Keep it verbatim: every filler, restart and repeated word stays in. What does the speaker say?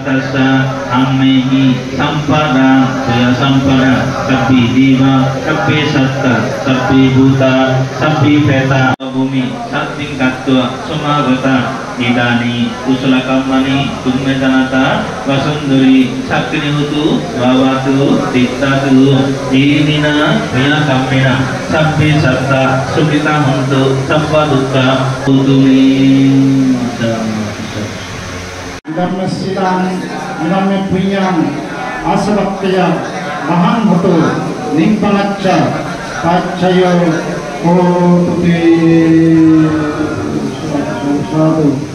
Tassa amhehi sampadaṃ tuyasampadā: sabbe devā, sabbe sattā, sabbe bhūtā, sabbe petānaṃ, bhūmi santiṃ katvā samāgatā. Idāni kusalakamāni tumhe jānātha vasundhari. Sakkini hotu, bhavatu, tiṭṭhatu. Iminā puññakammena sabbe sattā sukhitā hontu, sabbadukkhā hotu me. Idampi sīlaṃ, idampi puññaṃ, āsavakkheyya, āhaṃ hotu, nibbānassa paccayo hotu te. Sādhu, sādhu.